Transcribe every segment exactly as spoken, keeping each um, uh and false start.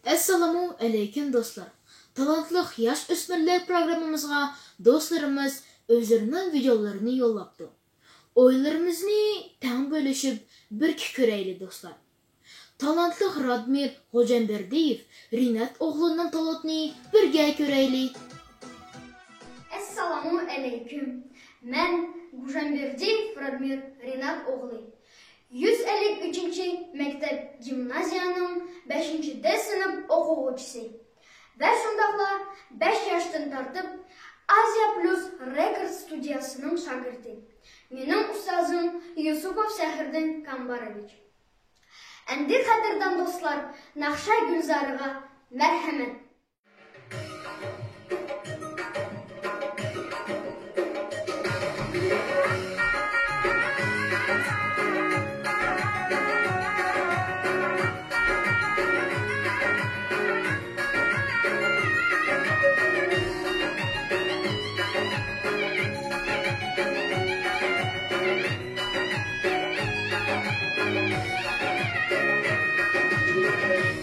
ئەسسالامۇ ئەلەيكۇم دوستلار. تالانتلىق ياش ئۆسمۈرلەر پروگراممىمىزغا دوستلىرىمىز ئۆزلىرىنىڭ ۋىدىيولىرىنى يوللاپتۇ. ئويلىرىمىزنى تەڭ بۆلۈشۈپ بىرگە كۆرەيلى دوستلار. تالانتلىق رادمىر غوجامبەردىيېۋ رىنات ئوغلىنىڭ تالانتىنى بىرگە كۆرەيلى. ئەسسالامۇ ئەلەيكۇم. مەن غوجامبەردىيېۋ رادمىر رىنات ئوغلى. يۈز ئەللىك ئۈچىنچى مەكتەپ گىمنازىيەنىڭ بەشىنچى دە سىنىپ ئوقۇغۇچىسى ۋە شۇنداقلا بەش ياشتىن تارتىپ ئازىيا پلۇس رېكورد ستۇدىيەسىنىڭ شاگىرتى. مېنىڭ ئۇستازىم يۈسۈپوف سەخرىدىن كامباروۋىچ. ئەمدى قەدىردان دوستلار، ناخشا گۈلزارىغا مەرھەمەت!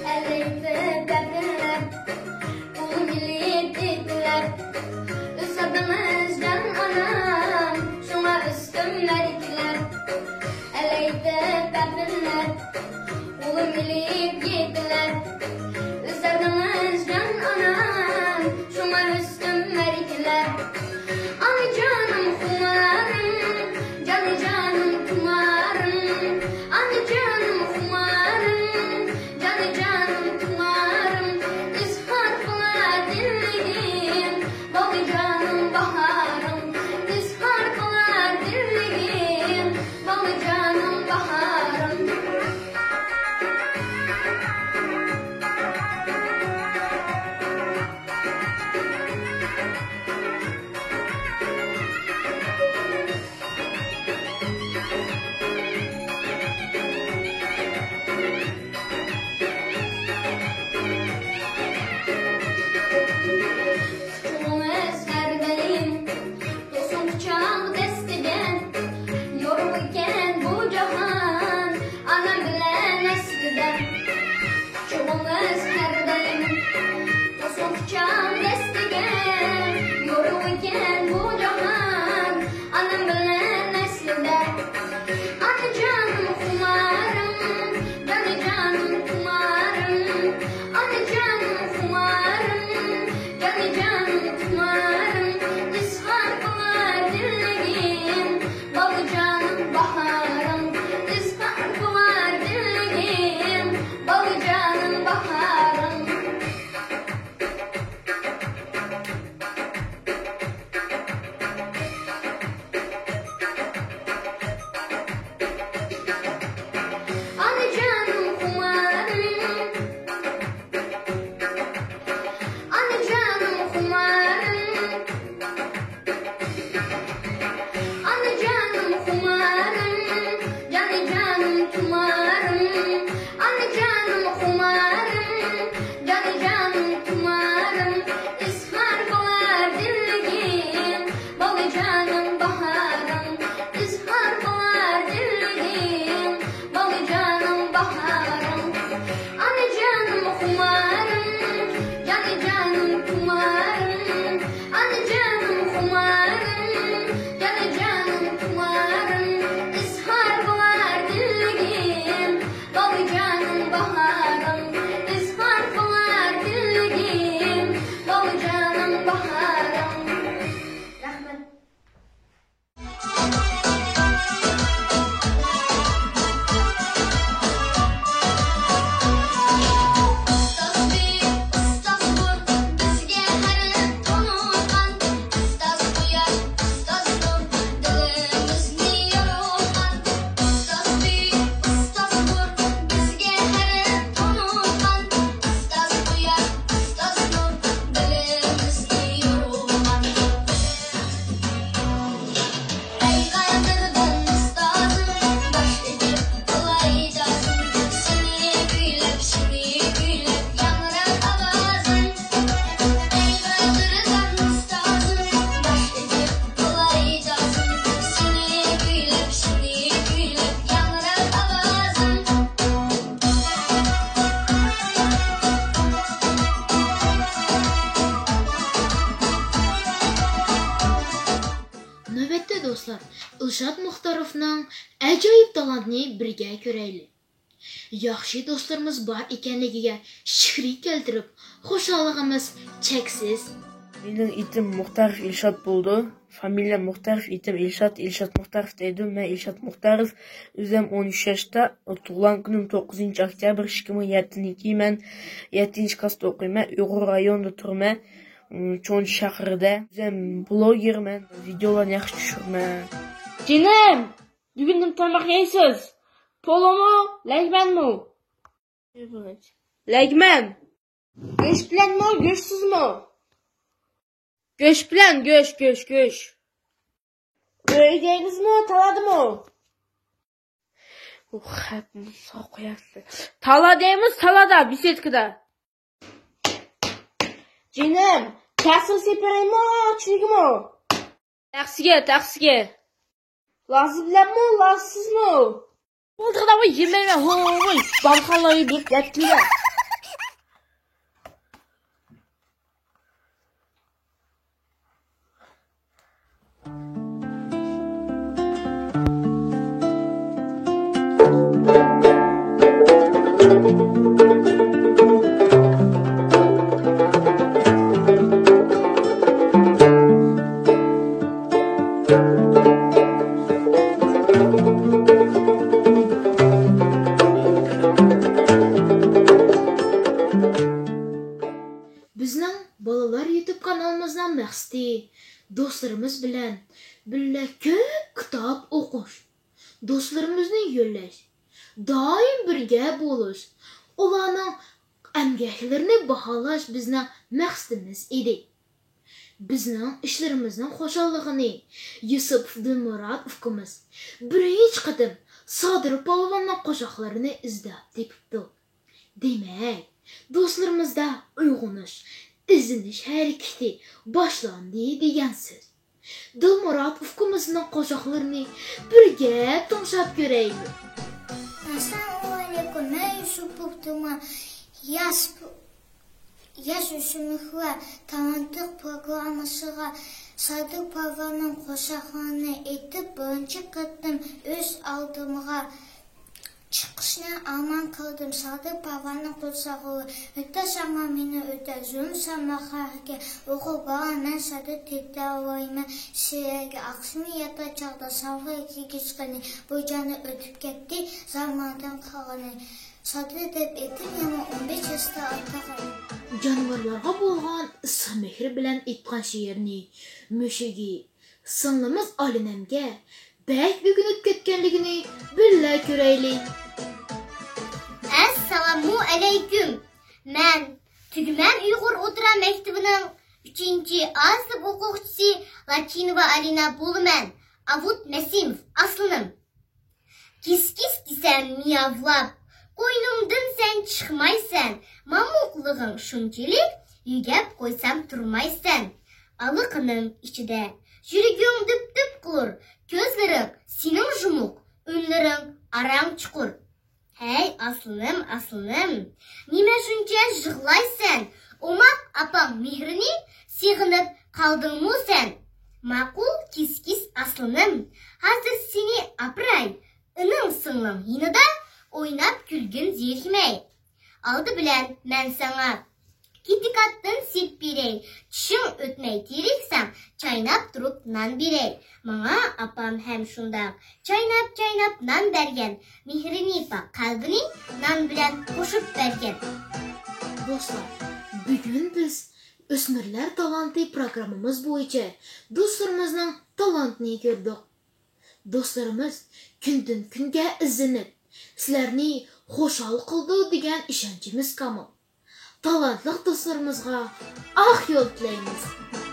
ئەلەيتە بەپىلەر، ئۇلۇم ئېلىپ ئېتىلەر، ئۆسەدىڭىز جان ئانام، شۇڭا ئۆستۈم مەرىكىلەر. ئەلەيتە بەپىلەر، ئۇلۇم ئېلىپ ئېتىلەر، ئۆسەدىڭىز جان ئانام، شۇڭا ئۆستۈم مەرىكىلەر. ئانىجانىم خۇمارىم، جانىجانىم تۇمارىم، ئانىجانىم خۇمارىم، جانىجانىم تۇمارىم، ئىزھار قىلار دىللىرىم، بالىجانىم باھارىم، ئىزھار قىلار دىللىرىم، بالىجانىم باھارىم. قۇچىقىڭىز ھەر دايىم توسۇن قۇچاق دەستىدە، يورۇق ئىكەن بۇ جاھان ئانام بىلەن ئەسلىدە. قۇچىقىڭىز ھەر دايىم توسۇن قۇچاق دەستىدە، يورۇق ئىكەن بۇ جاھان ئانام بىلەن ئەسلىدە. ئانىجانىم خۇمارىم، جانىجانىم تۇمارىم، ئانىجانىم خۇمارىم، جانىجانىم تۇمارىم، ئىزھار قىلار دىللىرىم، بالىجانىم باھارىم، ئىزھار قىلار دىللىرىم، بالىجانىم باھارىم. ئانىجانىم خۇمارىم، ئانىجانىم خۇمارىم، ئانىجانىم خۇمارىم، جانىجانىم تۇمارىم، ئانىجانىم خۇمارىم، جانىجانىم تۇمارىم، ئىزھار قىلار دىللىرىم، بالىجانىم باھارىم، ئىزھار قىلار دىللىرىم، بالىجانىم باھارىم. ئانىجانىم خۇمارىم، جانىجانىم تۇمارىم، ئانىجانىم خۇمارىم، جانىجانىم تۇمارىم، ئىزھار قىلار دىللىرىم، بالىجانىم باھارىم، ئىزھار قىلار دىللىرىم، بالىجانىم باھارىم. رەھمەت. دىلشات مۇختاروفنىڭ ئاجايىپ تالانتىنى بىرگە كۆرەيلى. ياخشى دوستلىرىمىز بار ئىكەنلىكىگە شۈكرى كەلتۈرۈپ، خۇشاللىقىمىز چەكسىز. مېنىڭ ئېتىم مۇختاروف ئىلشات بولىدۇ. فامىلىيەم مۇختاروف، ئېتىم ئىلشات، ئىلشات مۇختاروف دەيدۇ. مەن ئىلشات مۇختاروف، ئۆزۈم ئون ئۈچ ياشتا، تۇغۇلغان كۈنۈم توققۇزىنچى ئۆكتەبىر ئىككى مىڭ يەتتىنچى يىل. مەن يەتتىنچى كىلاستا ئوقۇيمەن، ئۇيغۇر رايونىدا تۇرىمەن، چونجى شەھىرىدە. ئۆزۈم بلوگېرمەن، ۋىدېئولارنى ياخشى چۈشۈرىمەن. جېنىم! بۈگۈن نېمە تاماق يەيسىز؟ پولۇمۇ، لەگمەنمۇ؟ لەگمەن. گۆش بىلەنمۇ، گۆشسىزمۇ؟ گۆش بىلەن، گۆش، گۆش، گۆش. ئۆيدە يەيمىزمۇ، تالادىمۇ؟ ئۇ خەتنى ساقلايسىز. تالادا يەيمىز، تالادا، بېسېدكىدا. جېنىم، تەخسىگە سېلىپ بېرەيمۇ، چۈنۈكىمۇ؟ تەخسىگە، تەخسىگە. لازا بىلەنمۇ، لازىسىزمۇ؟ بولدى، قانداق يېمەيمەن، ھوي، بارخانلار يېدى، يەتتىلەر. بىزنىڭ بالىلار يۇتۇب قانىلىمىزنىڭ مەقسىتى دوستلىرىمىز بىلەن بىللە كۆپ كىتاب ئوقۇش، دوستلىرىمىزنى يۆلەش، دائىم بىرگە بولۇش، ئۇلارنىڭ ئەمگەكلىرىنى باھالاش بىزنىڭ مەقسىتىمىز ئىدى. بىزنىڭ ئىشلىرىمىزنىڭ خۇشاللىقىنى يۈسۈپوف دىلمۇرات ئۇكىمىز بىرىنچى قېتىم سادىر پالۋاننىڭ قوشاقلىرىنى ئىزدەپ تېپىپتۇ. دېمەك، دوستلىرىمىزدا ئويغىنىش، ئىزدىنىش ھەرىكىتى باشلاندى دېگەن سۆز. دىلمۇرات ئۇكىمىزنىڭ قوشاقلىرىنى بىرگە تىڭشاپ كۆرەيلى. ئەسسالامۇئەلەيكۇم، مەن يۈسۈپوف دىلمۇرات. ياش، ياش ئۆسۈملۈكلەر تالانتلىق پروگراممىسىغا سادىر پالۋاننىڭ قوشاقلىرىنى ئېيتىپ، بىرىنچى قېتىم ئۆز ئالدىمغا چىقىشنى ئارمان قىلدىم. سادىر پالۋاننىڭ قورساقلىرى ئۆتە ساڭا مېنى ئۆتە، زۇلۇم سالما خەلقىگە، ئوغۇل بالا مەن سادىر تېتىلەيمەن سىلەرگە. ئاخشىمى ياتار چاغدا سالغا كىگىزگىنى، بۇ جانى ئۆتۈپ كەتتى زاماندىن قالغىنى. سادىر دەپ ئېتىم يەنە ئون بەش ياشتا ئاتىغان. جانىۋارلارغا بولغان ئىسسىق مېھرى بىلەن ئېيتقان شېئىرنى مۈشۈكى سىڭلىمىز ئالىنەمگە بەك ئۆكۈنۈپ كەتكەنلىكىنى بىللە كۆرەيلى. ئەسسالامۇ ئەلەيكۇم. مەن تۈگمەن ئۇيغۇر ئوتتۇرا مەكتىپىنىڭ ئۈچىنچى ئا سىنىپ ئوقۇغۇچىسى لاچىنوۋا ئالىنا بولىمەن. ئاۋۇت مەسىموف ئاسلىنىم. كىس-كىس دېسەم مىياۋلاپ، قوينۇمدىن سەن چىقمايسەن، مامۇقلۇقۇڭ شۇنچىلىك، يۆگەپ قويسام تۇرمايسەن. ئالا قېنىم ئىچىدە يۈرىكىڭ دۈپ-دۈپ قۇر، كۆزلىرىڭ سېنىڭ يۇمۇق، ئۈنلىرىڭ ئاراڭ چۇقۇر. ھەي ئاسلىنىم، ئاسلىنىم، نېمە شۇنچە يىغلايسەن؟ ئوماق ئاپاڭ مېھرىنى سېغىنىپ قالدىڭمۇ سەن؟ ماقۇل كىس-كىس ئاسلىنىم، ھازىر سېنى ئاپىراي، ئىنىڭ-سىڭلىڭ يېنىدا ئويناپ كۈلگىن زېرىكمەي. ئالدى بىلەن مەن ساڭا كىتىكاتتىن سېلىپ بېرەي، چىشىڭ ئۆتمەي تېرىكسەڭ، چايناپ تۇرۇپ نان بېرەي. ماڭا ئاپام ھەم شۇنداق چايناپ-چايناپ نان بەرگەن، مېھرىنى پاك قەلبىنى نان بىلەن قوشۇپ بەرگەن. دوستلار، بۈگۈن بىز ئۆسمۈرلەر تالانتى پروگراممىمىز بويىچە دوستلىرىمىزنىڭ تالانتىنى كۆردۇق. دوستلىرىمىز كۈندىن-كۈنگە ئىزدىنىپ، سىلەرنى خۇشال قىلىدۇ دېگەن ئىشەنچىمىز كامىل. تالانتلىق دوستلىرىمىزغا ئاق يول تىلەيمىز.